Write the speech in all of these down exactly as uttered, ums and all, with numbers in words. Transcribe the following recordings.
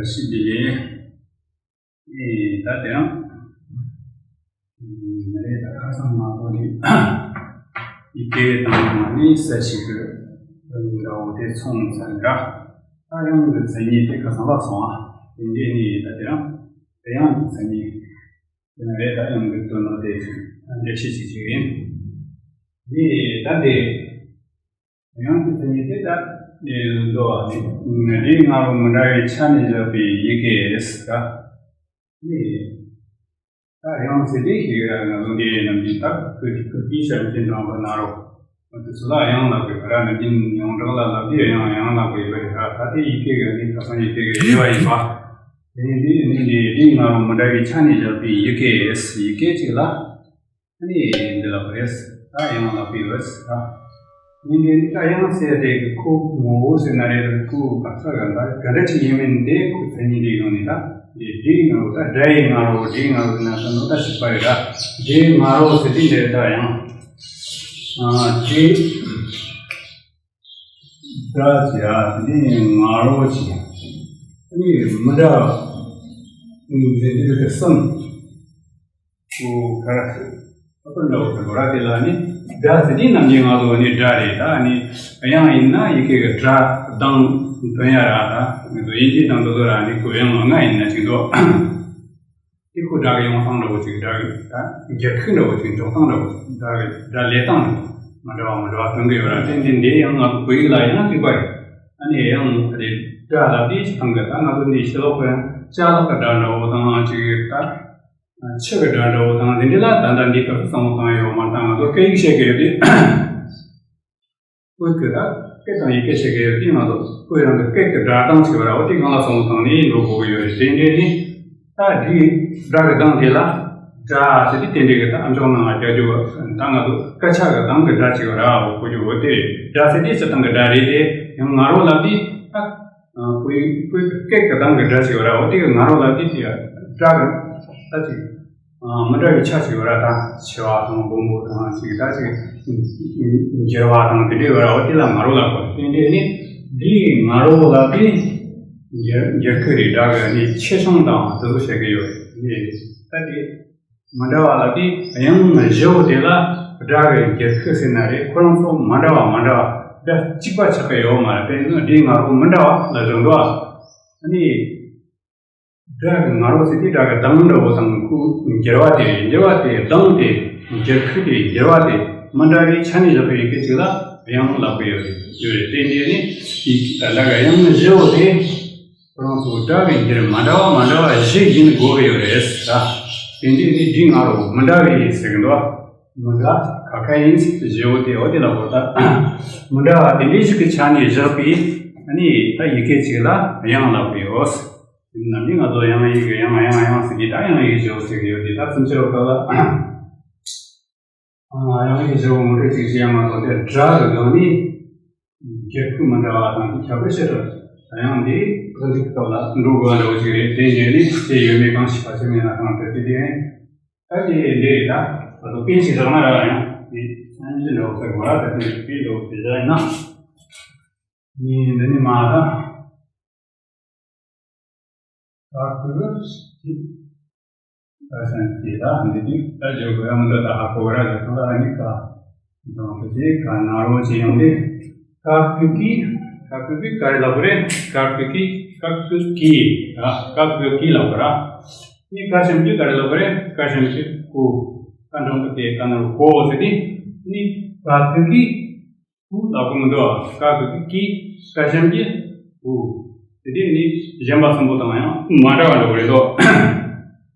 ཞིག་འདི་ལས། ཨེ་ད་དེ་རང་། མི་རེད་ད་ཁ་སང་མ་གཏོགས་ནི། ཡི་གེ་དང་ནི་ས་ཞིག་གི་འདྲ་བོ་དེ་མཚུངས་ས་འདྲ། ད་དབྱངས་ཀྱི་མཚན་ཉིད་དེ་ཁ་སང་ལ་སོང་ཨ། དེ་འདྲས་ནི་ད་དེ་རང་། དེ་དབྱངས་ཀྱི་མཚན་ཉིད། དེ་ན་རེད་ད་དབྱངས་ཀྱི་དོན་ནི་དེ་འགྲེལ་བཤད་ཅིག་ཅིག་ཡིན། ནི་ད་དེ། དབྱངས་ཀྱི་མཚན་ཉིད་དེ་ལྟར་ནི་མདོ་བ་ནི། རིགས་ལྔ་རོ་མི་འདྲ་བའི་ཆ་ནས་བཞག་པའི་ཡི་གེ་ཟེར། ནི། ད་དབྱངས་ཟེར་དེ་ཞིག་ང་ཚོ་འདི་ནམ་རྒྱུན་ད་ཁོས་ཁོས་ཀྱིས་བྱ་བྱེད་དྲངས་པ་ན་རོ། དེ་ཚོ་ལ་དབྱངས་ལབ་དགོས་པ་ར། ནམ་རྒྱུན་ཡོངས་གྲགས་ལ་ལབ་དུས་དབྱངས་དབྱངས་ལབ་དགོས་པ་རེད་ད། ད་དེ་ཡི་གེ་གི་ནི་ཁ་སང་ཡི་གེ་གི་དབྱེ་བ་ཡིན་པ། དེ་ནི་འདི་ནི་ནི་རིགས་ལྔ་རོ་མི་འདྲ་བའི་ཆ་ནས་བཞག་པའི་ཡི་གེ། ཡི་གེ་གཅིག་ལ། ཨ་ནི་འདི་ལ་བ་རེད། ད་དབྱངས་ལ་བི་བས་ད། ཡིན་དེ་ནི་ད་དབྱངས་ཟེར་དེ་གི་ཁོ་ངོ་བོ་ཟེར་ན་རེད། ཁོ་ག་ས་ག་ད་ག་འདྲ་ཅིག་ཡིན་མིན་དེ་ཁོ་མཚན་ཉིད་དེ་ཡོང་ནི་ད། དེ་དེའི་ངོ་བོ་ད་སྒྲ་ཡི་ང་རོ། དེའི་ང་རོ་ཟེར་ན་ད་ནོ་ད་ཞིག་པ་རེད་ད། དེའི་ང་རོ་ཟེར་དེ་འདྲ་ད་ཡང་། ཨ་དེ། སྒྲ་ཅི་ཡ་དེ་ནི་ང་རོ་ཅི་ཡ། དེ་ནི་མི་འདྲ་བ། འདི་འདི་གསུམ། ཁོ་གར་ཨ་པར་འདྲ་བོ་དང་གོ་ར་དེ་ལ་ནི་སྒྲ་ཟེར་དེ་ནམ་རྒྱུན་ང་ཚོ་ནི་སྒྲ་རེད་ད། ནི་དབྱངས་ཡིན་ན་ཡི་གེ་གི་སྒྲ་གདངས་དོན་ཡ་ར་ད། ང་ཚོ་དབྱིན་ཇིའི་སྟེང་དུ་ལོ་ར་ནི་ཁོ་དབྱངས་ལྔ་ཡིན་ན་ཅིག་འདུག་དེ་ཁོ་སྒྲ་གི་ཡོང་སྟངས་འདྲ་བོ་ཅིག་སྒྲ་གི་ད་འགྱུར་ཁུག་འདྲ་བོ་ཅིག་འགྲོ་སྟངས་འདྲ་བོ་ཅིག་སྒྲ་གི་སྒྲ་ལས་སྟངས་འདྲ་བོ་མ་འདྲ་བ་མ་འདྲ་བ་སྟོན་གི་ཡོད་ར། དེ་འདི་འདི་ཡང་ང་ཚོ་བོད་ཡིག་ལ་ཡང་གཅིག་པ་རེད། ཨ་ནི་ཡང་དེ་སྒྲ་ལ་དེ་ཅི་ཐང་གི་ད་ང་ཚོ་འདི་ཤེས་ལོག་པ་ཡང་ཅ་ལག་གི་སྒྲ་འདྲ་བོ་དང་ཅིག་ད། ཆུ་གི་སྒྲ་འདྲ་བོ་དང་དེ་འདྲ་ལ་ད་ལྟ་འདི་སྐབས་སུ་བསམ་བློ་བཏང་ཡོད་མ་རེད། ད་ང་ཚོ་སྐད་ཡིག་བཤད་གི་ཡོད་དུས། བོད་ཀྱི་ད་སྐད་དང་ཡི་གེ་བཤད་གི་ཡོད་དུས་ང་ཚོ་བོད་རང་གི་སྐད་ཀྱི་སྒྲ་གདངས་ཟེར་བ་ར་འོ་དེ་སྒང་ལ་བསམ་བློ་བཏང་ནས་འགྲོ་དགོས་ཀྱི་ཡོད་རེད། དེ་འདྲས་ནི་ད་འདིའི་སྒྲ་གི་གདངས་དེ་ལ་སྒྲ་ཟེར་དུས་དེ་འདྲས་གི་ད་ཨ་མཆོག་ནང་ལ་རྒྱག་རྒྱུ་ད་ང་ཚོ་སྐད་ཆ་གི་གདངས་ཀྱི་སྒྲ་ཅིག་ཡོད་ར་འོ་གོ་རྒྱུ་འོ་དེ་རེད། སྒྲ་ཟེར་དུས་སྤྱིར་བཏང་གི་སྒྲ་རེད་དེ་ཡང་ང་རོ་ལབ་དུས་ད། ཨ་ཁོའི་ཁོའི་སྐད་ཀྱི་གདངས་ཀྱི་སྒྲ་ཞིག་ཡོད་ར། འོ་དེ་གི་ང་རོ་ལ་དེ་དེ་སྒྲ་གི་ད་ཅིག་ཨ་མི་འདྲ་བའི་ཆ་ཞིག་ཡོད་ར། ད་ཆེ་བ་དང་སྦོམ་པོ་དང་ཅིག་ད་ཅིག་འགྱུར་བ་དང་དེ་འདྲ་ཡོད་ར། འོ་དེ་ལ་ང་རོ་ལབ་དགོས། དེ་འདྲས་ནི་འདིའི་ང་རོ་ལབ་དེ་འགྱུར་འགྱུར་ཁུག་རེད། སྒྲ་གི་ནི་ཆེ་ཆུང་དང་དེ་ཚོ་བཤད་གི་ཡོད་རེད། ད་དེ། མི་འདྲ་བ་ལབ་དུས་དབྱངས་བཞི་བོ་དེ་ལ་སྒྲ་གི་འགྱུར་ཁུག་ཟེར་ན་རེད། ཁོ་རང་ཚོ་མ་འདྲ་བ་མ་འདྲ་བ་སྒྲ་གཅིག་པ་ཆགས་ཀྱི་ཡོད་མ་རེད། དཔེར་ན་འདིའི་ང་རོ་མི་འདྲ་བ་ལ་བཞག་འདུག་ཨ་ནི་སྒྲ་གི་ང་རོ་ཟེར་དུས་སྒྲ་གི་གདངས་འདྲ་བོ་དང་ཁོ་འགྱུར་བ་དེ་རེད། འགྱུར་བ་དེ་གདངས་དེ་འགྱུར་ཁུག་དེ་འགྱུར་བ་དེ་མི་འདྲ་བའི་ཆ་ནས་བཞག་པའི་ཡི་གེ་ཅིག་ལ་དབྱངས་ལབ་ཀྱི་ཡོད་རེད། ཡོད་རེད། དེ་འདྲས་ནི་ཡི་གེ་ད་སྒྲ་གི་དབྱངས་བཞི་བོ་དེ། ཁོ་རང་ཚོ་སྒྲ་གི་འགྱུར་མ་འདྲ་བ་མ་འདྲ་བ་བཞི་ཡིན་དགོས་ཀྱི་ཡོད་རེད་ཟེར། དེ་འདྲས་ནི་འདི་ང་རོ་མི་འདྲ་བའི་ཟེར་གི་འདུག་མི་འདྲ་ཁ་ཁ་ཡིན་ཟེར་བཞི་བོ་དེ་འོ་དེ་ལ་གོ་ད། མི་འདྲ་བ་དེ་འདྲས་ཞིག་གི་ཆ་ནས་བཞག་པའི་ཨ་ནི་ད་ཡི་གེ་གཅིག་ལ་དབྱངས་ལབ་ཀྱི་ཡོད། ནམ་རྒྱུན་ང་ཚོ་དབྱངས་ཡིག་གི་དབྱངས་དབྱངས་དབྱངས་ཟེར་གི་ད་དབྱངས་ཡིག་བཞི་བོ་ཟེར་གི་ཡོད་དེ་ད་སུམ་ཅུ་རོ་ཀ་ལ། ཨ་དབྱངས་ཡིག་བཞི་བོ་ངོ་སྤྲོད་ཅིག་བྱས་མ་གཏོགས་དེ་སྒྲ་གི་སྒང་ནས་འགྱུར་ཁུག་མི་འདྲ་བ་དང་དེ་ཁྱད་པར་ཞེ་དྲག་དབྱངས་འདི་ཕ་གི་སྐབས་ལ་འགྲོ་དགོས་པ་འདྲ་བོ་ཅིག་རེད། དེ་འདྲས་ནི་དེ་ཡོད་མེད་གང་ཤེས་པ་ཆེ་མེད་ན་གང་དེ་དེ་དེ་ད་དེ་འདྲས་རེད། ད་ད་དུང་སྤེན་ཞིག་རག་ན་རག་ཡང་དེ་སྙན་ཞུ་འདྲ་བོ་ཟེར་དགོས་ར། ད་དེ་སྤེན་འདྲ་བོ་དེ་བཞག་ཡིན་ན་ནི་འདི་ནི་མ་ར། ཀ་ཁུ་ཀི། ཀ་ཞབས་ཀྱུ་ད་འདི་དུས་ད་བརྗོད་དགོས་ཡ་མི་འདུག་ད་ཧ་གོ་གི་ར། ལས་ཁང་ལ་ནི་ཀ་དང་དེ་རྗེས་ཀ་ན་རོ་ཅེས་ཡོང་དུས་ཀ་ཁུ་ཀི། ཀ་ཁུ་ཀི་ག་རེ་ལབ་དགོས་རེད། ཀ་ཁུ་ཀི། ཀ་ཁུ་ཀི། ད་ཀ་ཁུ་ཀི་ལབ་དགོས་ར། ནི་ཀ་ཞབས་ཀྱུ་ག་རེ་ལབ་དགོས་རེད། ཀ་ཞབས་ཀྱུ་ཀུ། ཀ་འགྲེང་བུ་དེ་ཀ་ན་རོ་ཀོ་ཟེར་དུས་ནི་ཀ་ཁུ་ཀི། ཀུ་ལབ་ཀྱི་མི་འདུག་ཀ་ཁུ་ཀི། ཀ་ཞབས་ཀྱུ་ཀུ། དེ་དུས་ནི་གཞན་པ་གསུམ་པོ་དང་ཡང་མ་འདྲ་བ་འགྲོ་གི་རེད་དོ།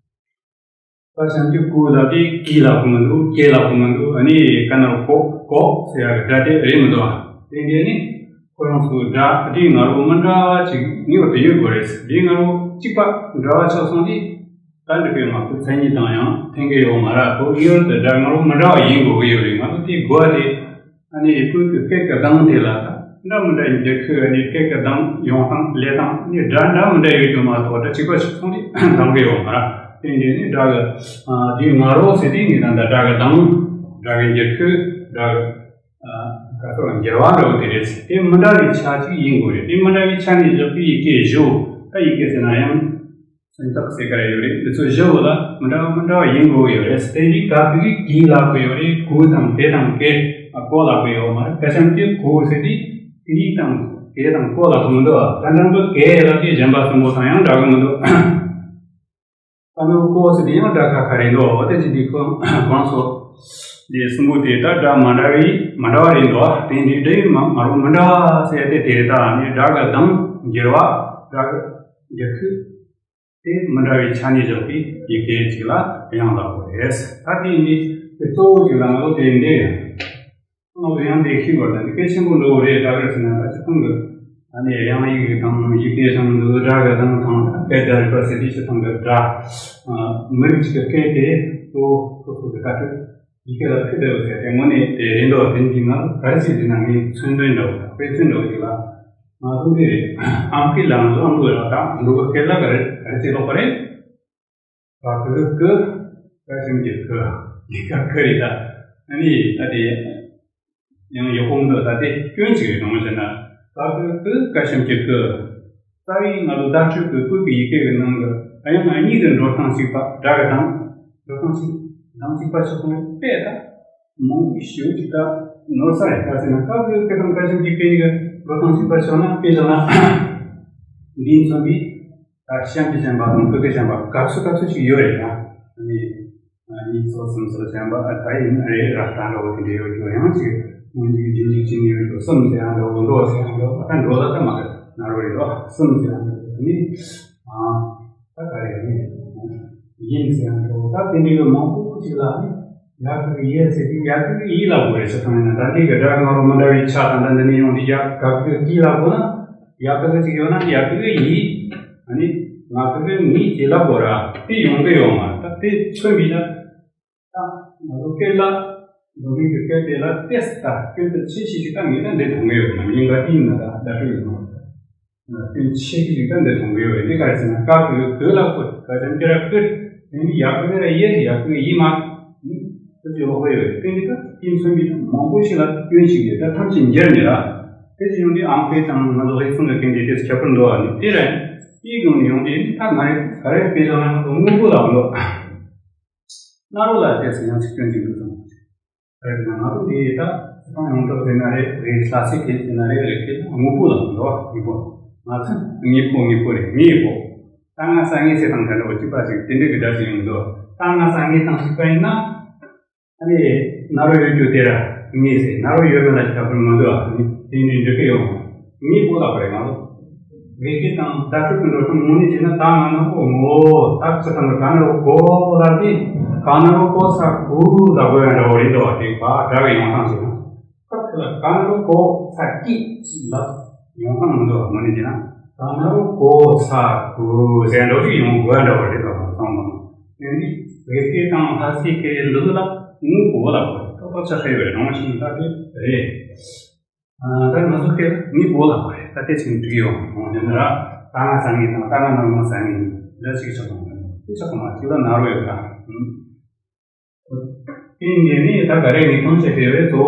ཀ་ཞབས་ཀྱུ་ཀུ་ལབ་དུས་ཀི་ལབ་ཀྱི་མི་འདུག་ཀེ་ལབ་ཀྱི་མི་འདུག་ཨ་ནི་ཀ་ན་རོ་ཀོ་ཀོ་ཟེར་ཡག་གི་སྒྲ་དེ་རེད་མི་འདུག་དེ་འདྲས་ནི་ཁོ་རང་ཚོའི་སྒྲ་དེ་ང་རོ་མི་འདྲ་བ་ཅིག་ངེས་པར་དུ་ཡོད་དགོས་རེད། དེ་ང་རོ་གཅིག་པ་འདྲ་བ་ཆགས་སོང་དུས། ད་འདི་པའི་ང་ཚོའི་མཚན་ཉིད་དང་ཡང་མཐུན་གྱི་ཡོད་མ་རེད། ཁོ་ངེས་པར་དུ་སྒྲ་ང་རོ་མི་འདྲ་བ་ཡིན་དགོས་ཀྱི་ཡོད་རེད། ང་ཚོ་དེ་དགོས་པ་དེ་ཨ་ནི་ཁོའི་གི་སྐད་ཀྱི་གདངས་དེ་ལ་འདྲ་མི་འདྲ་ཡིན་གྱི་ཁོའི་ཨ་ནི་སྐད་ཀྱི་གདངས་ཡོང་སྟངས་ལས་སྟངས་ནི་སྒྲ་འདྲ་མི་འདྲ་ཡོད་རྒྱུ་མ་གཏོགས་སྒྲ་གཅིག་པ་ཞིག་སོང་དེ་འདང་གི་ཡོད་མ་རེད། དེ་འདྲས་ནི་སྒྲ་གི་དེ་ང་རོ་ཟེར་དུས་ངས་ད་ལྟ་སྒྲ་གི་གདངས། སྒྲ་གི་འགྱུར་ཁུག་སྒྲ་གི་ག་ཚོད་འགྱུར་བ་འདྲ་བོ་དེ་རེད། དེ་མི་འདྲ་བའི་ཆ་གཅིག་ཡིན་དགོས་རེད། དེ་མི་འདྲ་བའི་ཆ་ནས་བཞག་པའི་ཡི་གེ་བཞི། ད་ཡི་གེ་ཟེར་ན་ཡང་མཚོན་རྟགས་ཟེར་ག་རེ་ཡོད་རེད། འདི་ཚོ་བཞི་བོ་ལ་མི་འདྲ་བ་མི་འདྲ་བ་ཡིན་དགོས་ཡོད་རེད། དེ་འདི་ག་གི་གི་ལབ་གི་ཡོད་རེད། གུ་དང་དེ་དང་གེ་ཨ་གོ་ལབ་གི་ཡོད་མ་རེད། སྐད་ཆ་འདི་གུ་ཟེར་དུས་གི་དང་དེ་དང་གོ་ལབ་གི་མི་འདུག་ཨ། ད་འདྲ་འདུག་གེ་ལབ་དུས་གཞན་པ་གསུམ་པོ་དང་ཡང་འདྲ་གི་མི་འདུག་ད་ནོར་ཀོ་ཟེར་དེ་ཡང་སྒྲ་ཁ་ཁ་རེད་འདུག་འོ་དེ་ཅི་འདི་ཁོ་གང་སོ། དེ་གསུམ་པོ་དེ་ད་སྒྲ་མ་འདྲ་བའི་མ་འདྲ་བ་རེད་འདུག་དེ་འདི་སྒྲ་ཡི་མ་མ་རུང་མི་འདྲ་ཟེར་ཏེ་དེ་རེད། ད་ནི་སྒྲ་གི་གདངས་འགྱུར་བ། སྒྲ་གི་འགྱུར་ཁུལ་དེ་མི་འདྲ་བའི་ཆ་ནས་བཞག་པའི་ཡི་གེ་ཅིག་ལ་དབྱངས་ལབ་དགོས་རེད། ད་དེ་འདི་དེ་གཙོ་བོ་ཅིག་ལ་ང་ཚོ་དེ་འདི། ང་ཚོ་ཡང་འདི་ཤེས་དགོས་ལ་འདི་གལ་ཆེན་པོ་འགྲོ་གི་རེད། ད་ག་རེ་ཟེར་ན་ད་སྤྱིར་བཏང་གི་ཨ་ནི་དབྱངས་ཡིག་གི་དང་ཡི་གེ་དང་འདི་སྒྲ་གི་དང་དང་སྐད་བརྡ་རིག་པ་ཟེར་དུས་སྤྱིར་བཏང་གི་སྒྲ་མི་རིགས་ཀྱི་སྐད་དེ་གཙོ་བོ་སོ་སོ་གི་ལྟ་གྲུབ་ཡི་གེ་ལ་ཕུལ་བསྡད་པ་ཟེར་དེ་དངོས་གནས་དེ་རེད་འདུག་དེ་འདི་ང་ག་རེ་ཟེར་ཟེར་ན་ངའི་མཚོན་དོན་འདྲ་བོ་དང་དཔེ་མཚོན་འདྲ་བོ་ཞིག་ལ་ང་ཚོ་འདི་རེད། ཨམ་སྐད་ལ་ང་ཚོ་ཨམ་ལུག་རེད་པ། ད་འབྲུག་གི་སྐད་ལ་ག་རེ་ག་རེ་ཟེར་ལོག་པ་རེད། ག་གི་གུ། ཀ་ཞབས་ཀྱུ་གུ། འདི་ག་གུ་རེད་ད། ཨ་ནི་ད་དེ་ཡང་ཡག་པོ་མི་འདུག་ད་དེ་སྐྱོན་ཅིག་རེད་གང་ཟེར་ན། ག་གི་གུ་ཀ་ཞབས་ཀྱུ་གུ། རྩ་བའི་ང་ཚོ་བརྡ་སྤྲོད་ཀྱི་བོད་ཀྱི་ཡི་གེ་གི་ནང་གི་དབྱངས་གཉིས་ཀྱི་འགྲོ་སྟངས་གཅིག་པ། སྒྲ་གི་གདངས་འགྲོ་སྟངས་གཅིག་གདངས་གཅིག་པ་ཆགས་སོང་བས་དཔེ་ད་མང་པོ་ཞེ་པོ་ཅིག་ད་ནོར་ས་རེད། ག་ཟེར་ན་ག་གི་གུ་དང་ཀ་ཞབས་ཀྱུ་གུ་གཉིས་ཀྱི་འགྲོ་སྟངས་གཅིག་པ་ཆགས་ན། དཔེ་བཞག་ན་འདིའི་མཚོན་པའི་ད་ཞབས་ཀྱུ་གཞན་པ་དང་གི་གུ་གཞན་པ་ག་ཚོད་ག་ཚོད་ཅིག་ཡོད་རེད་ཡ། ཨ་ནི་གཉིས་ཚོ་གསུམ་ཚོ་གཞན་པ་ཨ་ད་ཡིན་རེད་ར། ད་འདྲ་བོ་དེ་འདྲ་ཡོད་ཀྱང་ཡང་ཅིག་སྔོན་འཇུག་རྗེས་འཇུག་ཅིག་ཡོད་ཀྱང་གསུམ་ཟེར་ཡང་འདྲ་བོ། འགྲོ་ཟེར་ཡང་འདྲ་བོ། ད་འགྲོ་ལ་ད་མ་རེད། ན་རོ་ཡོད་གསུམ་ཟེར་ཡང་འདྲ་བོ། ཨ་ནི་ཨ་ད་ག་རེ་ཡིན་ཡིན་ཟེར་ཡང་འདྲ་བོ། ད་དེ་འདྲ་ཡོད་མང་པོ་ཅིག་ལ་ཨ་ནི། ཡ་གི་གུ་ཡེ་ཟེར་དུས་ཡ་གི་གུ་ཡི་ལབ་དགོས་རེད། ཆ་ཚང་ཡིན་ན་ད་འདི་གི་སྒྲ་ང་རོ་མི་འདྲ་བའི་ཆ་དང་། ད་འདི་ནས་ཡོང་དུས་ཡ་ག་གི་གུ་གི་ལབ་དགོས་ན། ཡ་གི་གུ་ཅིག་ཡོད་ན་ཡ་གི་གུ་ཡི། ཨ་ནི་ང་གི་གུ་ངི་ཅེས་ལབ་དགོས་ར། དེ་ཡོང་གི་ཡོད་མ་རེད། ད་དེ་མཚོན་པའི་ད་ད་ང་ཚོ་སྐད་ལ་འགྲོ་མཁན་གྱི་སྐད་དེ་ལ་ཏེས་ད་སྐྱོན་དུ་ཆེ་ཤོས་ཤིག་ད་ངས་ད་འདི་མཐོང་གི་ཡོད་མ་རེད། ཡིན་པ་དེ་ཡིན་ན་ད་བརྡ་སྤྲོད་ཡོད་མ་རེད། སྐྱོན་ཆེ་ཤོས་ཤིག་ད་འདི་མཐོང་གི་ཡོད་རེད། འདི་ག་རེ་ཟེར་ན་ཀ་གི་གུ་ལ་གོ་ག་ཅམ་ཅི་ར་ཀི། དེ་ནི་ཡ་གི་གུ་ར་ཡེ་ཡ་གི་གུ་ཡི་མ། ནི་དེ་ཚོ་ཡོད་པ་ཡོད་རེད། དེ་འདི་ད་དེ་མཚོན་པའི་མང་པོ་ཞིག་ལ་སྐྱོན་ཞིག་ཡོད། ད་ཐམས་ཅད་འགྱུར་ནི་ར། དེ་ཚོ་ཡོང་དུས་ཨམ་སྐད་དང་ང་ཚོ་ལེགས་སོང་གི་སྐད་འདི་དེ་ཁྱད་པར་འདུག་ཨ། ནི་དེ་ར་དེའི་སྒང་ནས་ཡོང་དུས་ནི་ད་ང་རེ་ག་རེ་དཔེ་བཞག་ན་ང་ཚོ་དངོས་པོ་ལ་འདུག་སྣ་རོ་ལ་དེ་ཚོ་ཡང་ཚིག་སྐྱོན་ཅིག་འདུག་ཙང་། རེད་དེ་ན་ང་ཚོ་འདི་ད་ཚེ་ཐང་ཡོངས་གྲགས་ཟེར་ན་རེད། རེད་ལྷ་སའི་སྐད་ཟེར་ན་རེད། རེད་དེ་ན་དངོས་པོ་ལ་འདུག་དངོས་པོ། ང་ཚོ་དངོས་པོ་དངོས་པོ་རེད། ངའི་པོ། ད་ང་ས་ངའི་ཚེ་ཐང་ག་འདྲ་བོ་གཅིག་པ་ཞིག་དེ་འདྲ་གི་སྒྲ་ཞིག་ཡོང་འདུག་ད་ང་ས་ངའི་ཐང་གཅིག་པ་ཡིན་ན། ཨ་ནི་ན་རོ་ཡོད་རྒྱུ་དེ་ར་ངའི་ཟེར། ན་རོ་ཡོད་མེད་ལ་ཁྱད་པར་མི་འདུག་ཨ་ནི་དེ་འདྲའི་འགྲིག་གི་ཡོད་མ་རེད། ངའི་པོ་ལ་བ་རེད་ང་ཚོ། རེ་སྐུལ་དང་བརྡ་སྤྲོད་ཀྱི་འགྲོ་སྟངས་དངོས་གནས་བྱས་ན་ད་ང་ན་རོ་ངོ་། ད་ཚུར་ཐང་གི་ག་ན་རོ་གོ་ལ་དེ་ག་ན་རོ་གོ་ས་གུ་ལ་དགོས་ཡ་འདྲ་བོ་རེད་འདུག་དེ་བ་སྒྲ་གི་ཡོང་སྟངས་བྱས་ན། སྐབས་དེ་ལ་ག་ན་རོ་གོ་ས་ཀི་ལ་ཡོང་སྟངས་མི་འདུག་དངོས་གནས་བྱས་ན་ག་ན་རོ་གོ་ས་གུ་ཟེར་འདྲ་བོ་ཅིག་ཡོང་དགོས་ཡ་འདྲ་བོ་རེད་འདུག་བསམ་སོང་། དེ་ནི་རེ་སྐུལ་དང་ལྷ་སའི་སྐད་འདི་ལ་ངོ་བོ་ལ་གོ་ཏོག་ཏོག་ཆགས་ཡོད་རེད། རང་བཞིན་ད་དེ་རེད། ད་ང་ཚོ་སྐད་ལ་ངའི་བོ་ལ་བ་རེད། ད་དེ་ཚིག་འགྲིག་ཡོང་ཡོང་དེ་ནི་ར། ད་ང་ས་ངའི་དང་ད་ང་ནང་མ་ས་ངའི་འདྲ་ཅིག་ཆགས་སོང་། དེ་ཆགས་མ་ཅིག་ལ་ན་རོ་ཡོད་ད། དེ་འདི་ནི་ད་ག་རེ་ངས་མཐོང་བྱས་ཏེ་ཡོད་རེད་དོ།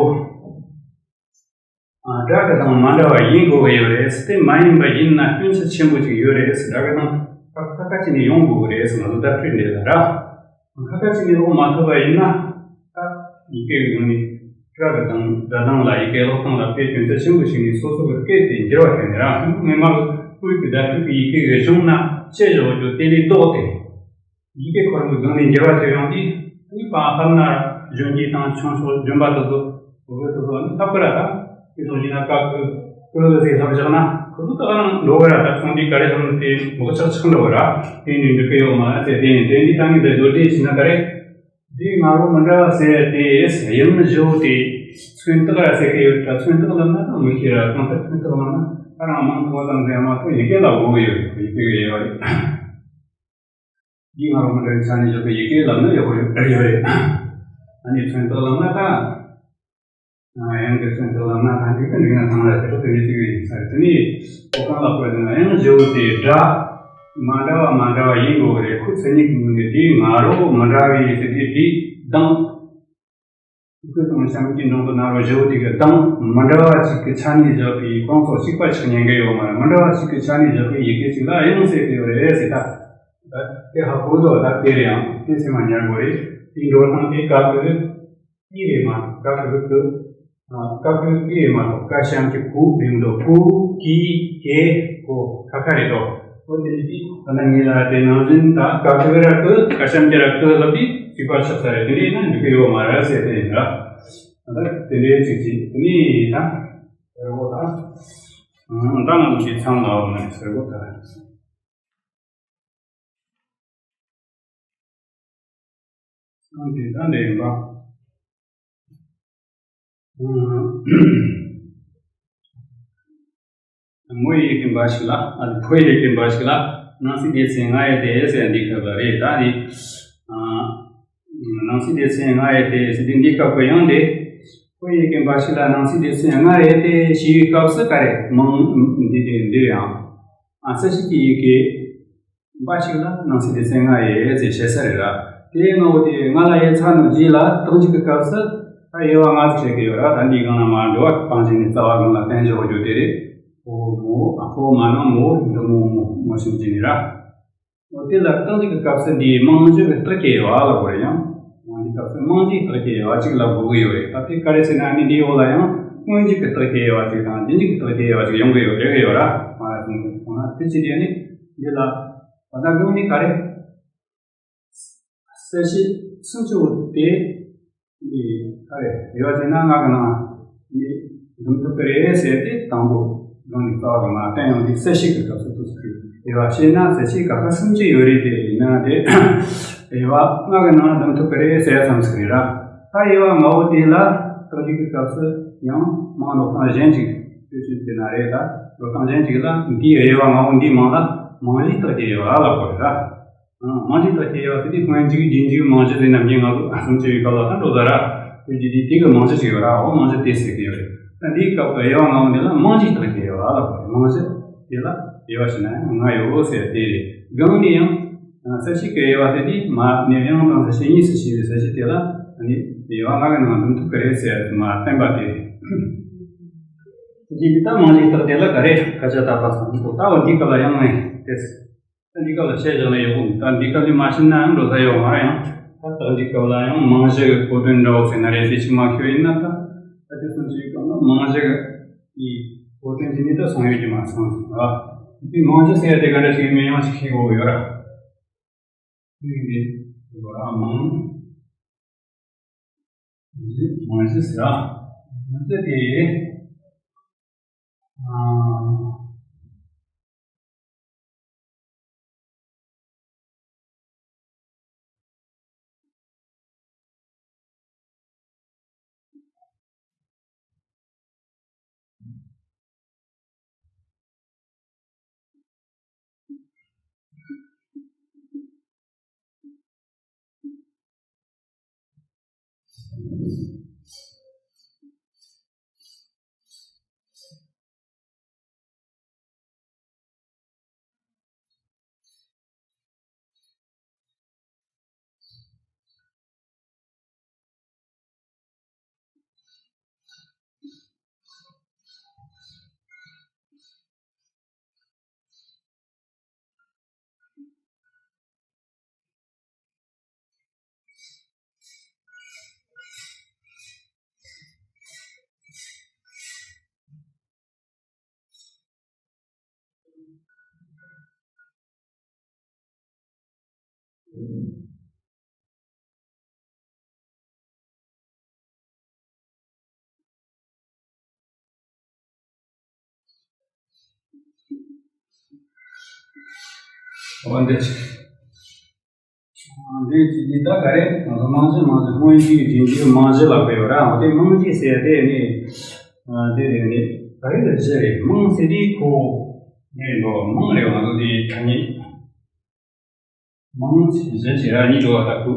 སྒྲ་གི་དང་མ་འདྲ་བ་ཡིན་དགོས་ཀྱི་ཡོད་རེད། དེ་མ་ཡིན་པ་ཡིན་ན་སྐྱོན་ཆ་ཆེན་པོ་ཅིག་ཡོད་རེད། སྒྲ་གི་དང་ཁ་ཁ་ཁ་ཅིག་ནས་ཡོང་དགོས་ཀྱི་རེད། ང་ཚོ་བརྡ་སྤྲོད་འདི་ལ་ར། ཁ་ཁ་ཅིག་ནས་ལོག་མ་ཐུབ་པ་ཡིན་ན། ད་ཡི་གེ་གི་ངོས་ནས་སྒྲ་གི་དང་སྒྲ་གདངས་ལ་ཡི་གེ་ཀློག་སྟངས་ལ་དཔེ་སྐྱོན་ཆ་ཆེན་པོ་ཞིག་ནས་སོ་སོ་གི་སྐད་དེ་འགྱུར་བ་ཐེབས་ནས་ར། སྔོན་མ་གི་བོད་ཀྱི་བརྡ་སྤྲོད་ཀྱི་ཡི་གེ་གི་གཞུང་ན་ཅི་བཞག་རྒྱུ་དེ་ལས་ལྡོག་སྟེ། ཡི་གེ་ཁོ་རང་གི་སྒང་ནས་འགྱུར་བ་ཐེབས་ཡོང་དུས་ནི་པ་ཧར་ན་གཞོན་སྐྱེས་དང་ཆུང་ཤོས་གཞོན་པ་དེ་ཚོ་བོད་དེ་ཚོ་ནི་ལྷག་པར་ད་དེ་ཚོ་ཡིན་ན་ཀ་ཀུ་ཀུ་ཟེར་ལབ་བཞག་ན་ཁོ་ཚོ་ད་ག་རང་འགྲོ་བ་ར། ད་སོང་དུས་ག་རེ་ལབ་ན་དེ་མགོ་ཆག་ཆག་འགྲོ་བ་ར། དེ་ནི་འགྲིག་གི་ཡོད་མ་རེད་ཟེར། དེ་ནི་དེ་འདི་ད་ངས་འདི་བཟོ་འདྲེ་བྱས་ན་ག་རེ། འདི་ང་རོ་མི་འདྲ་བ་ཟེར་དེ་ཡང་བཞི་བོ་དེ་མཚོན་རྟགས་ར་ཟེར་གི་ཡོད་ད། མཚོན་རྟགས་ལབ་ན་ད་མི་ཤེས་ར། གང་ལྟར་མཚོན་རྟགས་ལབ་ན་ད་རང་མང་ཐོག་དང་འདྲ་མ་ཐོག་ཡི་གེ་ལ་གོ་གི་ཡོད། ཡི་གེ་ཡོད་རེད། འདི་ང་རང་མི་འདྲ་བའི་ཆ་ནས་བཞག་པའི་ཡི་གེ་ལབ་ན་ཡག་པོ་ཡོད་རེད། ཨ་ནི་མཚོན་རྟགས་ལབ་ན་ད། ཡང་གི་མཚོན་རྟགས་ལབ་ན་ད་འགྲིག་གི་འགྲིག་ན་ཐང་ལ་དེ་ཚོ་དེ་འདྲའི་ཚིག་ཡིན་ས་རེད། དེ་ནི་ཨོ་གང་ལ་བཀོད་དེ་ན་ཡང་བཞི་བོ་དེ་སྒྲ་མ་འདྲ་བ་མ་འདྲ་བ་ཡིན་དགོས་རེད། ཁོ་མཚན་ཉིད་ཀྱི་ངོས་ནས་དེ་ང་རོ་མི་འདྲ་བའི་ཟེར་དེ་དེ་གདངས། སྐུ་དང་ཞབས་ཀྱི་འགྲམ་དུ་ན་རོ་བཞི་པོ་དེ་གི་གདངས་མི་འདྲ་བ་གཅིག་གི་ཆ་ནས་བཞག་པའི་སྐོང་ཚོགས་གཅིག་པ་ཆགས་ཉན་གི་ཡོད་མ་རེད། མི་འདྲ་བ་གཅིག་གི་ཆ་ནས་བཞག་པའི་ཡི་གེ་གཅིག་ལ་དབྱངས་ཟེར་གི་ཡོད་རེད་ཟེར། ད་ད་དེ་ཧ་གོ་འདུག་ད་དེ་རེད་ཡང་དེ་སེམས་མ་ཉར་དགོས་རེད། དེའི་འགྲོ་སྟངས་དེ་ཀ་ཀུ་ཀི་རེད་མ་གཏོགས་ཀ་ཀུ་ཀི་ཀུ། ཀ་ཀུ་ཀི་རེད་མ་གཏོགས་ཀ་ཞབས་ཀྱུ་གུ་རེད་མ་གཏོགས་གུ་ཀི་ཀེ་གོ་ཁ་ཁ་རེད་དོ། འོ་དེ་ནི་ད་ལྟ་ངེད་ལ་དེ་ནང་བཞིན་ད་ཀ་ཀུ་ར་ཀུ་ཀ་ཞབས་ཀྱུ་ར་ཀུ་ལབ་དུས་གཅིག་པ་ཆགས་ས་རེད། དེ་འདྲ་ཡིན་ན་འགྲིག་གི་ཡོད་མ་རེད་ཟེར་དེ་ཡིན་ར། ད་དེ་འདྲའི་ཅིག་ཅིག་དེ་ནི་ད་ཟེར་གོ་ད། ད་ང་ཚོ་དེ་ཚང་ལ་འོ་ན་ཟེར་གོ་ད། སང་དེ་ད་འདྲ་ཡིན་པ། ངོ་ཡི་གེ་འབའ་ཞིག་ལ། ཨ་ནི་ཕོ་ཡི་གེ་འབའ་ཞིག་ལ། སྣང་སྲིད་སྡེ་ཚན་ལྔ་ཡི་སྡེ་ཟེར་འདི་སྐབས་ལ་རེད། ད་ནི། སྣང་སྲིད་སྡེ་ཚན་ལྔ་ཡི་སྡེ་ཟེར་འདི་འདི་སྐབས་ཀྱི་ཡང་དེ། ཕོ་ཡི་གེ་འབའ་ཞིག་ལ་སྣང་སྲིད་སྡེ་ཚན་ལྔ་ཡི་སྡེ་ཞེས་པའི་སྐབས་སུ་ག་རེ་མང་འདི་དེ་འདི་ཡང་། ཨ་གསལ་བྱེད་ཀྱི་ཡི་གེ་འབའ་ཞིག་ལ་སྣང་སྲིད་སྡེ་ཚན་ལྔ་ཡི་ཟེར་བྱེད་ས་རེད་ར། དེའི་ངོ་བོ་དེ་ལྔ་ལ་དབྱེ་ཚར་ནས་རྗེས་ལ་རྟགས་འཇུག་གི་སྐབས་སུ་ད་དབྱེ་བ་ལྔ་ཟིག་བྱེད་ཀྱི་ཡོད་ར། ད་འདིའི་སྒང་ལ་མར་འགྲོ་བ་གི་སྤང་བྱ་ནས་རྩ་བ་སྒང་ལ་བསྟན་འཇོག་རྒྱུ་དེ་རེད། ཕོ་མོ་ཨ་ཕོ་མ་ནང་མོ་འདི་མོ་མོ་མོ་ཞིག་བྱས་ནས་ར། འོ་དེ་ལ་རྟགས་འཇུག་གི་སྐབས་སུ་འདིའི་རྨང་གཞི་གི་རྟགས་ཀྱི་དབྱེ་བ་ལབ་དགོས་རེད་ཡང་། འོ་འདི་སྐབས་སུ་རྨང་གཞིའི་རྟགས་ཀྱི་དབྱེ་བ་གཅིག་ལབ་དགོས་ཀྱི་ཡོད་རེད། ད་དེ་ག་རེ་ཟེར་ན་ནི་འདིའི་འོག་ལ་ཡང་སྔོན་འཇུག་གི་རྟགས་ཀྱི་དབྱེ་བ་གཅིག་དང་རྗེས་འཇུག་གི་རྟགས་ཀྱི་དབྱེ་བ་གཅིག་ཡོང་གི་ཡོད་རེད་གི་ཡོད་ར། མ་ར་སོང་གི་སོང་ན་དེ་ཅི་དེ་ནི་འདི་ལ་ད་ལྟ་དགོངས་ནི་ག་རེ། གསལ་བྱེད་སུམ་ཅུ་པོ་དེ་ནི་ག་རེ་དབྱེ་བ་བྱས་ན་ལྔ་གི་ནང་ནས་འདུམ་ཐུབ་ཀྱི་རེད་ཟེར་ཏེ་དང་པོ་སྒང་ནས་རྩ་བ་གི་མ་བསྟན་ཡོང་དུས་གསལ་བྱེད་ཀྱི་སྐབས་སུ་ཐུགས་སུ་ཆུད། དབྱེ་བ་བྱས་ན་གསལ་བྱེད་ཀ་ཁ་སུམ་ཅུ་ཡོད་རེད་དེ། ཡིན་ན་དེ་དབྱེ་བ་ལྔ་གི་ནང་འདུམ་ཐུབ་ཀྱི་རེད་ཟེར་ཙམ་ཞིག་རེད་ར། ད་དབྱེ་བ་ལྔ་པོ་དེ་ལ་རྟགས་འཇུག་གི་སྐབས་སུ་ཡང་མང་འགྲོ་སྟངས་གཞན་ཅིག་སྤྱོད་ཚུལ་དེ་ན་རེད། ད་འགྲོ་སྟངས་གཞན་ཅིག་ལ་འདིའི་དབྱེ་བ་ལྔ་པོ་འདིའི་མིང་ལ་རྨང་གཞིའི་རྟགས་ཀྱི་དབྱེ་བ་ལབ་དགོས་རེད་ར། རྨང་གཞིའི་རྟགས་ཀྱི་དབྱེ་བ་ཟེར་དུས་སྔོན་འཇུག་རྗེས་འཇུག་རྨང་གཞི་ཟེར་ནམ་རྒྱུན་ང་ཚོ་སུམ་ཅུ་པའི་སྐབས་ལ་ད་འགྲོ་ས་ར། དེ་རྗེས་དེ་དེ་གི་རྨང་གཞི་ཞིག་ཡོད་ར། འོ་རྨང་གཞི་དེ་ཟེར་གི་ཡོད་རེད། ད་འདིའི་སྐབས་དབྱེ་བ་ལྔ་པོ་འདི་ལ་རྨང་གཞིའི་རྟགས་ཀྱི་དབྱེ་བ་ལབ་དགོས་རེད། རྨང་གཞི་དེ་ལ་དབྱེ་བ་ཕྱེ་ན་ཡང་ལྔ་ཡོད་ཟེར་དེ་རེད། སྒང་ནས་ཡང་གསལ་བྱེད་ཀྱི་དབྱེ་བ་ཟེར་དུས་མ་ནས་དབྱངས་དང་གསལ་བྱེད་གཉིས་སུ་ཕྱེ་བའི་གསལ་བྱེད་དེ་ལ་ནི་དབྱེ་བ་ལྔ་གི་ནང་འདུམ་ཐུབ་ཀྱི་རེད་ཟེར་མ་བསྟན་པ་དེ་རེད། དེ་རྗེས་ད་རྨང་གཞིའི་རྟགས་དེ་ལ་ག་རེ་སྐད་ཆ་བཏགས་པ་སོང་གོ། ད་འོ་འདིའི་སྐབས་ལ་ཡང་ངས་དེ། ད་འདི་སྐབས་ལ་བཤད་བཞག་ན་ཡག་པོ་མེད། ད་འདི་སྐབས་ལས་མ་ཤེས་ན་ཡང་འགྲོ་ས་ཡོད་མ་རེད་ཡང་། ད་ད་འདི་སྐབས་ལ་ཡང་རྨང་གཞི་གི་གོ་དོན་འདྲ་བོ་ཟེར་ན་རེད། དེ་ཅིག་མ་ཤེས་ཡིན་ན་ད་ད་དེ་སོང་ཅིག་གང་ལ་རྨང་གཞི་གི་གོ་དོན་དེ་ནི་ད་སོང་ཡོད་ཀྱི་མ་སོང་ཟིན་ར། དེ་རྨང་གཞི་ཟེར་ཡ་དེ་ག་འདྲ་ཞིག་མིན་ཡང་ཅིག་ཤེས་དགོས་ཡོད་ར། དེ་ཡིན་དེ་ར་རྨང་གཞི་རྨང་གཞི་ཟེར་ར། རྨང་གཞི་དེ། འོ་འདི། འདི་འདི་ད་ག་རེ་ང་ཚོ་རྨང་གཞི་རྨང་གཞི་སྔོན་འཇུག་རྗེས་འཇུག་རྨང་གཞི་ལབ་པའི་བར་འོ་དེ་རྨང་གཞི་ཟེར་དེ་ནི་འདི་རེད། ནི་ག་རེ་ལ་གཞི་རེད། རྨང་ཟེར་དེ་ཁོ་ནི་འགྲོ་རྨང་རེད། ང་ཚོ་དེ་ཐ་སྙད། རྨང་གཞི་ཟེར་ར་གཉིས་འགྲོ་བ་ལྟ་བུ་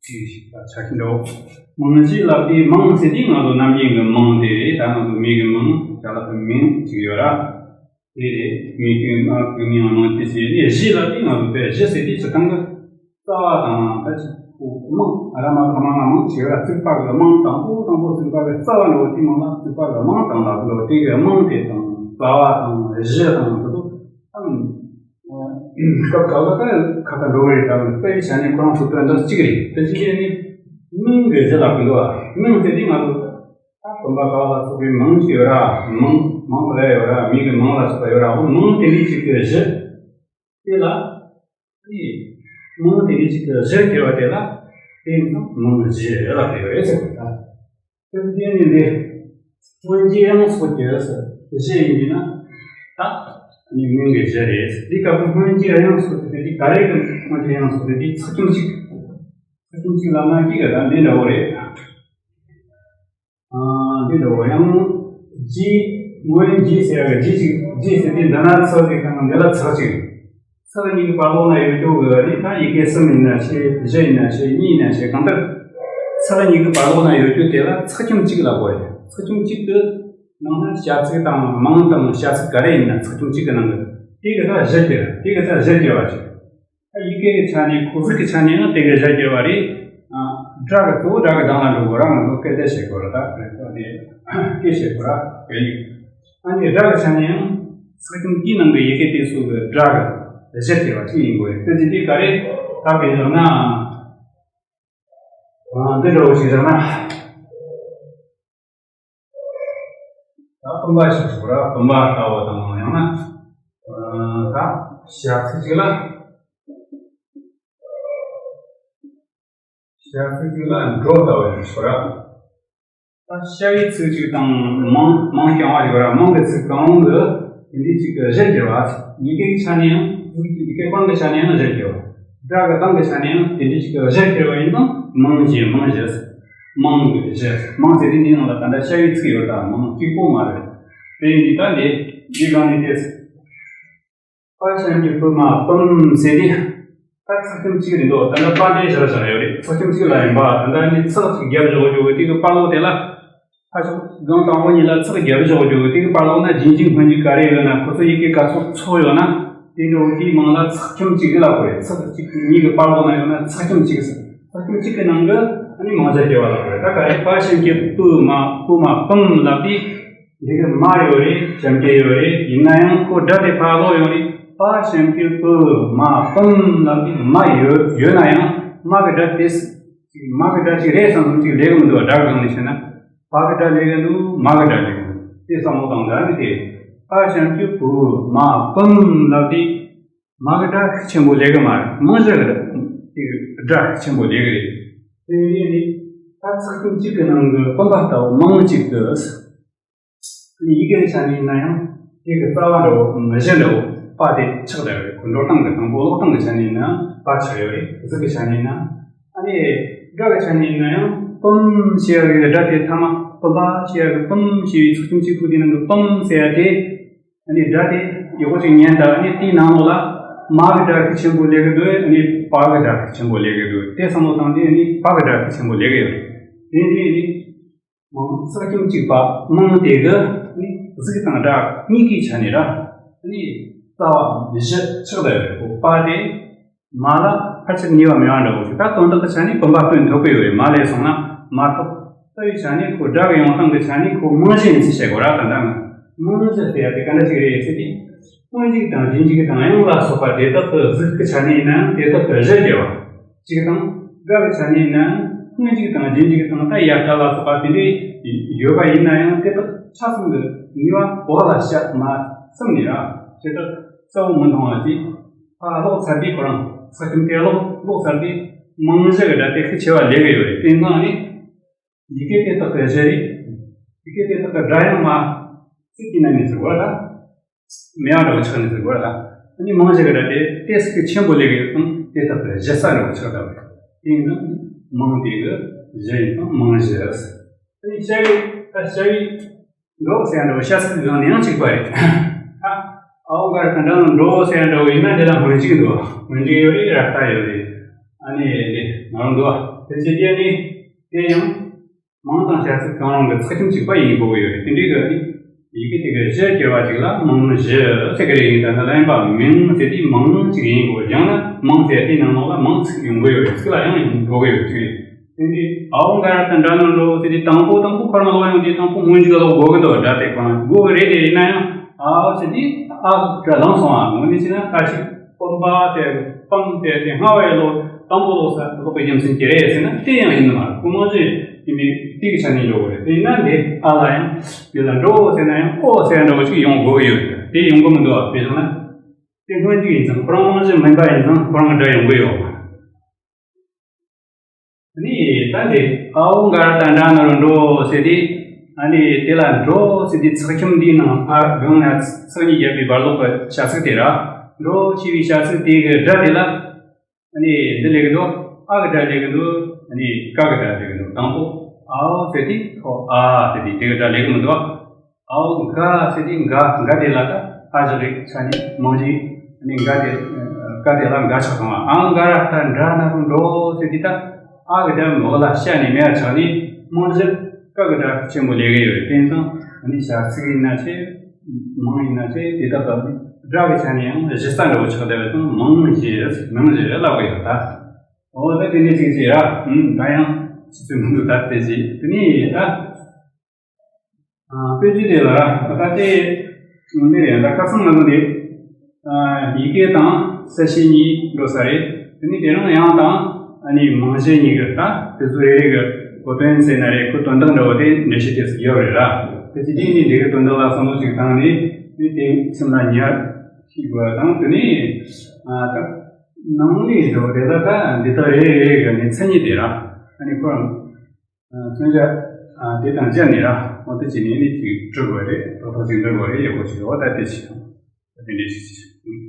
ཅིག་ཆ་ཤས་འདྲ་བོ། རྨང་གཞི་ལབ་དུས་རྨང་ཟེར་དུས་ང་ཚོ་རྣམ་རྒྱལ་གྱི་རྨང་དེ་རེད། ད་ང་ཚོ་མི་གི་མིང་ཅ་ལག་གི་མིང་ཅིག་ཡོད་ར། དེ་རེད། མི་གི་ང་གི་མིང་རྨང་དེ་ཟེར་ནས་གཞི་ལབ་དུས་ང་ཚོ་དེ་གཞི་ཟེར་དུས་སྤྱིར་བཏང་གི་རྩ་བ་དང་ད་ཅིག་མིང་། ར་མ་བཏགས་རྨ་ང་མིང་ཞེས་པ་ལ་བརྩེགས་པ་གི་མིང་དང་པོ་དང་པོ་བརྩེགས་པ་གི་རྩ་བ་འདྲ་བོ་དེའི་མིང་ལ་བརྩེགས་པ་གི་མིང་དང་ལབ་ཀྱི་འདུག་དེ་གི་མིང་དེ་དང་རྩ་བ་དང་གཞི་དང་དེ་ཚོ་ཨང་། སྐབས་འགའ་ལ་ད་ཁ་ཁ་འགྲོ་གི་རེད། ད་རྩ་བའི་ཆ་ནས་ཁོ་རང་ཚོ་དོན་དག་གཅིག་རེད། དེ་གཅིག་ནི་མིང་གི་གཞི་ལབ་ཀྱི་འདུག་མིང་དེ་དེ་ང་ཚོ་ད་བུམ་པ་ཀ་བ་ལ་སོགས་པའི་མིང་ཞིག་ཡོད་ར། མིང་མིང་དེ་ལ་ཡོད་ར། མི་གི་མིང་ལ་སོགས་པ་ཡོད་ར། འོ་མིང་དེ་འདྲའི་ཞིག་གི་གཞི་དེ་ལ། དེ་མིང་དེ་འདྲའི་ཞིག་གི་གཞི་ཟེར་བ་དེ་ལ་དེ་ཡིན་ཙང་མིང་གཞི་ལབ་ཀྱི་ཡོད་རེད་ཟེར་བ་དང་། དེ་ལྟས་ནས་འདི་སྔོན་རྗེས་དབྱངས་སོགས་ཀྱི་གཞི་ཡིན་པས་ན། ད་ནི་མིང་གི་གཞི་རེད། འདི་སྐབས་སུ་སྔོན་རྗེས་དབྱངས་སོགས་ཀྱི་དེ་ག་རེ་གི་སྔོན་རྗེས་དབྱངས་སོགས་དེ་འདི་ཚིག་ཅུང་གཅིག་ཚིག་ཅུང་གཅིག་ལབ་ན་གཅིག་གི་ད་འདི་འདྲ་བོ་རེད། ཨ། འདི་འདྲ་བོ་ཡང་རྗེས། སྔོན་རྗེས་ཟེར་ཡག་གི་རྗེས་གཅིག་རྗེས་ཟེར་དུས་འདི་ན་ཚིག་གཅིག་དང་འདི་ལ་ཚིག་གཅིག་ཚིག་གཉིས་ཀྱི་བར་ལོགས་ན་ཡོད་རྒྱུ་གི་རེད། ད་ཡི་གེ་གསུམ་ཡིན་ན་ཆེ། བཞི་ཡིན་ན་ཆེ། གཉིས་ཡིན་ན་ཆེ། གང་ལྟར་ཚིག་གཉིས་ཀྱི་བར་ལོགས་ན་ཡོད་རྒྱུ་དེ་ལ་ཚིག་ཅུང་གཅིག་ལབ་དགོས་རེད། ཚིག་ཅུང་གཅིག་གི་ནང་ན་བྱ་ཚིག་དང་མིང་དང་བྱ་ཚིག་ག་རེ་ཡིན་ན་ཚིག་ཅུང་གཅིག་གི་ནང་གི་དེ་གི་ད་གཞི་དེ་རེད། དེ་གི་ད་གཞི་དེ་བ་ཞིག་ད་ཡི་གེ་གི་ཆ་ནས་ཁོ་ཚིག་གི་ཆ་ནས་ཡང་དེ་གི་གཞི་དེ་བ་རེད། ཨ། སྒྲ་གི་གཙོ་བོ་སྒྲ་གི་གདངས་ལ་འགྲོ་དགོས་ར། ང་ཚོ་སྐད་བརྡ་བྱེད་དགོས་ར། ད་རེད་ད་དེ་སྐད་བྱེད་དགོས་ར་སྐད་ཡིག་ཨ་ནི་སྒྲ་གི་ཆ་ནས་ཡང་ཚིག་ཅུང་གཅིག་ནང་གི་ཡི་གེ་དེ་ཚོ་གི་སྒྲ་གི་གཞི་དེ་བ་ཅིག་ཡིན་དགོས་རེད། དེ་ཅི་དེ་ག་རེ་ད་དཔེ་བཞག་ན། ཨ། འདི་འདྲ་བོ་ཞིག་བཞག་ན། ད་བུམ་པ་ཞིག་ཞུ་ར། བུམ་པ་ལྟ་བུ་དང་ཡང་ན། ཨ། ད་བྱ་ཚིག་ཅིག་ལ། བྱ་ཚིག་ཅིག་ལ་འགྲོ་ལྟ་བུ་ཞིག་ཞུ་ར། ད་བྱ་བའི་ཚིག་ཅིག་དང་མིང་མིང་རྐྱང་བ་ཞིག་ར། མིང་གི་ཚིག་གང་རུང་གི་དེ་འདྲའི་ཅིག་གི་གཞིར་གྱུར་བ། ཡི་གེ་གི་ཆ་ནས་ཡང་ཡི་གེ་སྤང་གི་ཆ་ནས་ཡང་གཞིར་གྱུར་བ། སྒྲ་གི་གདངས་ཀྱི་ཆ་ནས་ཡང་དེ་འདྲའི་ཅིག་གི་གཞིར་གྱུར་བ་ཡིན་ཙང་མིང་གཞི། མིང་གཞི། མིང་གི་གཞི། མིང་ཟེར་དུས་འདི་ནང་ལ་ད་ལྟ་བྱ་བའི་ཚིག་ཡོད་ད་མིང་གཅིག་པོ་མ་རེད། དེ་ཡིན་དུས་ད་འདི་འདི་སྒང་ནས་བལྟས། པ་ཞབས་ཀྱུ་པུ་མ་པུམ་ཟེར་དུས་ད་ཚིག་ཅུང་གཅིག་རེད་འདུག་ད་ལྟ་པ་འདྲེས་བཞག་བཞག་ཡོད་རེད། ཚིག་ཅུང་གཅིག་ལ་ཡིན་པ། ད་ལྟ་ནི་ཚིག་ཅིག་བརྒྱབ་བཞག་རྒྱུ་གི་དེ་གི་པ་ལོག་དེ་ལ། ཕ་ཤོག་སྒང་དང་པོ་གཉིས་ལ་ཚིག་བརྒྱབ་བཞག་རྒྱུ་གི་དེ་གི་པ་ལོག་ན་རྗེས་འཇུག་སྔོན་འཇུག་ག་རེ་ཡོད་ན་ཁོ་ཚོ་ཡི་གེ་ག་ཚོད་ཚོགས་ཡོད་ན་དེ་འདྲ་བོ་དེའི་མིང་ལ་ཚིག་ཅུང་གཅིག་ལབ་དགོས་རེད། ཚིག་གཅིག་གཉིས་ཀྱི་བར་ལོགས་ན་ཡོད་ན་ཚིག་ཅུང་གཅིག་ཟེར། ཚིག་ཅུང་གཅིག་གི་ནང་གི་ཨ་ནི་མིང་གཞི་སྐྱེ་བ་ལབ་དགོས་རེད། ད་ག་རེ་པ་ཞབས་ཀྱུ་པུ་མ་པུ་མ་པུམ་ལབ་དུས་འདི་གི་མ་ཡོད་རེད། ཞབས་ཀྱུ་ཡོད་རེད། ཡིན་ན་ཡང་ཁོ་སྒྲ་དེ་ཕར་ལོག་ཡོང་རེད། པ་ཞབས་ཀྱུ་པུ་མ་པུམ་ལབ་དུས་མ་ཡོད་ཡོད་ན་ཡང་མ་གི་སྒྲ་དེ་ཅིག་མ་གི་སྒྲ་ཅིག་རེད་བསམ་བསམ་ཅིག་ལས་གི་མི་འདུག་སྒྲ་གི་སྒང་ནས་བཤད་ན། པ་གི་སྒྲ་ལས་གི་འདུག་མ་གི་སྒྲ་ལས་གི་འདུག་དེ་བསམ་བློ་བཏང་ད་ནི་དེ། པ་ཞབས་ཀྱུ་པུ་མ་པུམ་ལབ་དུས་མ་གི་སྒྲ་ཤུགས་ཆེན་པོ་ལས་གི་མ་རེད། མིང་གཞི་གི་སྒྲ་ཤུགས་ཆེན་པོ་ལས་གི་རེད། དེ་ཡིན་ནི་ད་ཚིག་ཅུང་གཅིག་གི་ནང་གི་བུམ་པ་ལྟ་བུ་མིང་གཅིག་གི་ཡི་གེ་ཆ་ནས་ཡིན་ན་ཡང་དེ་གི་རྩ་བ་འདྲ་བོ་གཞི་འདྲ་བོ་པ་དེ་ཆགས་བསྡད་ཡོད་རེད། འགྲོ་སྟངས་ཀྱི་སྟངས་པོ་ཀློག་སྟངས་ཀྱི་ཆ་ནས་ཡིན་ན་ཡང་པ་ཆགས་ཡོད་རེད། གཟུགས་ཀྱི་ཆ་ནས་ཡིན་ན། ཨ་ནི་སྒྲ་གི་ཆ་ནས་ཡིན་ན་ཡང་པུམ་ཞེས་པའི་སྒྲ་དེ་ཐ་མ་པུམ་པ་ཞེས་པའི་པུམ་ཞེས་པའི་ཚིག་ཅུང་གཅིག་པོ་དེ་ནང་གི་པུམ་ཟེར་ཡ་དེ། ཨ་ནི་སྒྲ་དེ་ཡག་པོ་ཅིག་ཉན་དང་། ཨ་ནི་དེའི་ནང་ལོགས་ལ་མ་གི་སྒྲ་ཤུགས་ཆེན་པོ་ལས་གི་འདུག་ཨ་ནི་པ་གི་སྒྲ་ཤུགས་ཆེན་པོ་ལས་གི་འདུག་དེ་བསམ་བློ་བཏང་དུས་ཨ་ནི་པ་གི་སྒྲ་ཤུགས་ཆེན་པོ་ལས་གི་ཡོད་རེད། དེ་འདྲ་ཨ་ནི། མིང་ཚིག་ཅུང་གཅིག་པ་མིང་དེ་གི་ནི་གཟུགས་དང་སྒྲ་གཉིས་ཀའི་ཆ་ནས་ར། ནི་རྩ་བ་གཞི་ཆགས་བསྡད་ཡོད་རེད། ཁོ་པ་དེ་མ་ལ་ཕལ་ཆེར་ནུས་པ་མེད་པ་འདྲ་བོ་ཞིག་ད་དོན་དག་གི་ཆ་ནས་བུམ་པ་སྟོན་ཐུབ་ཀྱི་ཡོད་རེད། མ་ལས་སོང་ན་མ་ཐོབ། རྩ་བའི་ཆ་ནས་ཁོ་སྒྲ་གི་ཡོང་སྟངས་ཀྱི་ཆ་ནས་ཁོ་མིང་གཞི་ཡིན་ཚུལ་བཤད་དགོས་ར། ད་ལྟ་ང་མིང་གཞི་ཟེར་ཡ་དེ་ག་འདྲ་ཞིག་རེད་ཟེར་དུས། སྔོན་འཇུག་དང་རྗེས་འཇུག་དང་དབྱངས་ལ་སོགས་པ་དེ་དག་གི་གཟུགས་ཀྱི་ཆ་ནས་ཡིན་ན་ཡང་དེ་དག་གི་གཞི་སྐྱེ་བ། གཅིག་དང་། སྒྲ་གི་ཆ་ནས་ཡིན་ན་ཡང་སྔོན་འཇུག་དང་རྗེས་འཇུག་དང་ད་ཡ་སྒྲ་ལ་སོགས་པ་དེ་འདྲའི་ཡོད་པ་ཡིན་ན་ཡང་དེ་དག་ཆ་ཚང་གི་ནུས་པ་བ་ལ་བཤད་མ་ཚུམ་ནས་ར་དེ་དག་གསལ་བོ་མི་མཐོང་བ་དེ། ཨ་ཀློག་ཚར་དུས་ཁོ་རང་ཚིག་ཅུང་དེ་ཀློག་ཀློག་ཚར་དུས་མིང་གཞི་གི་སྒྲ་དེ་ཤུགས་ཆེ་བ་ལས་གི་ཡོད་རེད། དེ་སྔོན་ནས། ཡི་གེ་དེ་དག་གི་གཞི་རེད། ཡི་གེ་དེ་དག་གི་སྒྲ་དབྱངས་མ་ཚིག་གི་ནང་ནས་ཟེར་བ་ལ། མེད་པ་འདྲ་བོ་ཆགས་ནས་ཟེར་བ་ལ། ཨ་ནི་མིང་གཞི་གི་སྒྲ་དེ་ཏོག་ཙམ་ཆེན་པོ་ལས་གི་ཡོད་དང་དེ་དག་གི་གཞི་ས་འདྲ་བོ་ཆགས་འདྲ་བ་རེད། དེ་ཡིན་ན་མིང་དེ་གི་གཞི་ཡིན་དང་མིང་གཞི་རེད། ཨ་ནི་བྱ་བའི་ད་བྱ་བའི་འགྲོ་ཟེར་ཡ་འདྲ་བོ་བྱ་ཚིག་གི་སྒང་ནས་ཡང་གཅིག་པ་རེད། ད་ཨའོ་གར་ག་འདྲ་ན་འགྲོ་ཟེར་ཡ་འདྲ་བོ་ཡིན་ན་དེ་ལ་སྔོན་འཇུག་འདུག་སྔོན་འཇུག་ཡོད་རེད། ར་ཏ་ཡོད་རེད། ཨ་ནི་དེ་ང་རང་འདུག་དེ་བྱེད་རྒྱུ་ནི་དེ་ཡང་མིང་དང་བྱ་ཚིག་གང་རུང་གི་ཚིག་ཅུང་གཅིག་པ་ཡིན་དགོས་ཀྱི་ཡོད་རེད། དེ་འདྲའི་སྒང་ནས་ ཡི་གེ་དེ་གི་གཞི་གྱུར་པ་ཅིག་ལ་མིང་གཞི་ཟེར་གི་རེད། ཡིན་ད་ནི་ལན་པ་མིང་ཟེར་དུས་མིང་ཅིག་ཡིན་དགོས། ཡང་ན་མིང་ཟེར་དུས་ནང་ལོགས་ལ་མིང་ཚིག་ཡོང་གི་ཡོད་རེད། ཚིག་ལ་ཡང་ཡོང་འགྲོ་གི་ཡོད་ཅིག་རེད། དེ་འདྲའི་ཨའོ་འགའ་ར་དང་འདྲ་ནོ་འགྲོ་ཟེར་དུས་དང་པོ་དང་པོ་ཁོ་རང་ལོག་ཡོང་དུས་དང་པོ་སྔོན་འཇུག་ལོག་དགོས་གི་འདུག་སྒྲ་དེ་གང་དགོས་གི་རེད། དེ་ཡིན་ན་ཡང་ཨའོ་ཟེར་དུས་ཨ་སྒྲ་ལངས་སོང་ཨ། དངོས་གནས་བྱས་ན་ཨ་ཞིག་སྤམ་པ་དེ་སྤམ་དེ་དེ་སྔ་བའི་ལོ་དང་པོ་ལོ་ས་ལོག་པའི་རྒྱུ་མཚན་གྱིས་རེད་ཟེར་ན་དེ་ཡང་ཡིན་ནི་མ་རེད། ཁོ་མང་ཆེ་ཡིན་པའི་དེ་གི་ཆ་ནས་འགྲོ་གི་རེད། དེ་ཡིན་ན་འདི་ཨ་ལ་ཡང་འདི་ལ་འགྲོ་ཟེར་ན་ཡང་ཨོ་ཟེར་འདྲ་བོ་ཅིག་ཡོང་དགོས་ཀྱི་ཡོད་རེད། དེ་ཡོང་གི་མི་འདུག་ཨ། དཔེ་བཞག་ན་དེ་སྔོན་འཇུག་ཡིན་ཙང་ཁོ་རང་མང་ཆེ་མིན་པ་ཡིན་ཙང་ཁོ་རང་གི་སྒྲ་ཡོང་གི་ཡོད་མ་རེད། ནི་ད་འདི་ཨའོ་འགའ་ར་དང་འདྲ་ནོ་འགྲོ་ཟེར་དུས་ཨ་ནི་དེ་ལ་འགྲོ་ཟེར་དུས་ཚེག་ཁྱིམ་འདིའི་ནང་ཕར་སྒང་ནས་ཚེག་གཉིས་བརྒྱབ་པའི་བར་ལོགས་ཀྱི་བྱ་ཚིག་དེ་ར། འགྲོ་ཞེས་པའི་བྱ་ཚིག་དེ་གི་སྒྲ་དེ་ལ་ཨ་ནི་འདི་ལས་གི་འདུག་ཨ་གི་སྒྲ་ལས་གི་འདུག་ཨ་ནི་ཀ་གི་སྒྲ་ལས་གི་འདུག་དང་པོ་ཨའོ་ཟེར་དུས་ཁོ་ཨ་ཟེར་དུས་དེ་གི་སྒྲ་ལས་གི་མི་འདུག་ཨའོ་འགའ་ཟེར་དུས་འགའ་འགའ་དེ་ལ་ད་ཨ་ཞིག་རེད་ཆ་ནས་མང་ཞིག་ཨ་ནི་འགའ་དེ་ཀ་དེ་ལ་འགའ་ཆགས་སོང་ཨ། ཨའོ་འགའ་ར་ད་འདྲ་ནོ་འགྲོ་ཟེར་དུས་ད་ཨ་གི་སྒྲ་མོ་ལ་ཤ་ནས་མེད་ཆགས་ནས་མང་ཞིག་ཀ་གི་སྒྲ་ཆེན་པོ་ལས་གི་ཡོད། དེ་ཙང་ཨ་ནི་བྱ་ཚིག་ཡིན་ན་ཆེ་མིང་ཡིན་ན་ཆེ་དེ་དག་ལ་སྒྲ་གི་ཆ་ནས་ཡང་གཞི་རྩ་འདྲ་བོ་ཆགས་བསྡད་པ་ཙང་མིང་གཞི་མིང་གཞི་ལབ་གི་ཡོད་ད། འོ་ད་དེ་ནས་ཅིག་ཅིག་ར། ཨུམ། ད་ཡང་ཆུ་ཚོད་མི་འདུག་ད་དེ་ཅིག་དེ་ནས་ད། ཨ། དཔེ་ཆ་དེ་ལ་ར་ད་ལྟ་དེ་འདི་རེད། ད་ཁ་སང་ང་ཚོ་འདི་ཨ་ཡི་གེ་དང་གསལ་བྱེད་གཉིས་འགྲོ་ས་རེད། དེ་ནས་དེ་རིང་ཡང་དང་ཨ་ནི་མིང་གཞི་གཉིས་ཀྱི་ད་དེ་ཚོ་རེ་རེ་གི་གོ་དོན་ཟེར་ན་རེད། ཁོ་དོན་དག་འདྲ་བོ་དེ་འགྲེལ་བཤད་དེ་ཡོད་རེད་ར། དེ་ཅི་དེ་ནས་འདི་གི་དོན་དག་ལ་བསམ་བློ་ཅིག་བཏང་ནས་ནི་དེ་སེམས་ལ་ཉར་ཤེས་དགོས་པ་དང་། དེ་ནས་ཨ་ད། ནང་ལས་འགྲོ་དེ་ལ་ད་འདི་དག་རེ་རེ་གི་ནི་མཚན་ཉིད་དེ་ར། ཨ་ནི་ཁོ་རང་མཚོན་བྱ་དེ་དང་སྦྱར་ནས་ར། འོ་དེ་བྱས་ནས་ནི་ཅིག་སྒྲུབ་དགོས་རེད། ཏོག་ཏོག་ཅིག་འགྲུབ་དགོས་རེད། ཡག་པོ་ཅིག་འོ་ད་དེ་བྱས་ད་དེ་འདྲས་ཅིག་བྱས།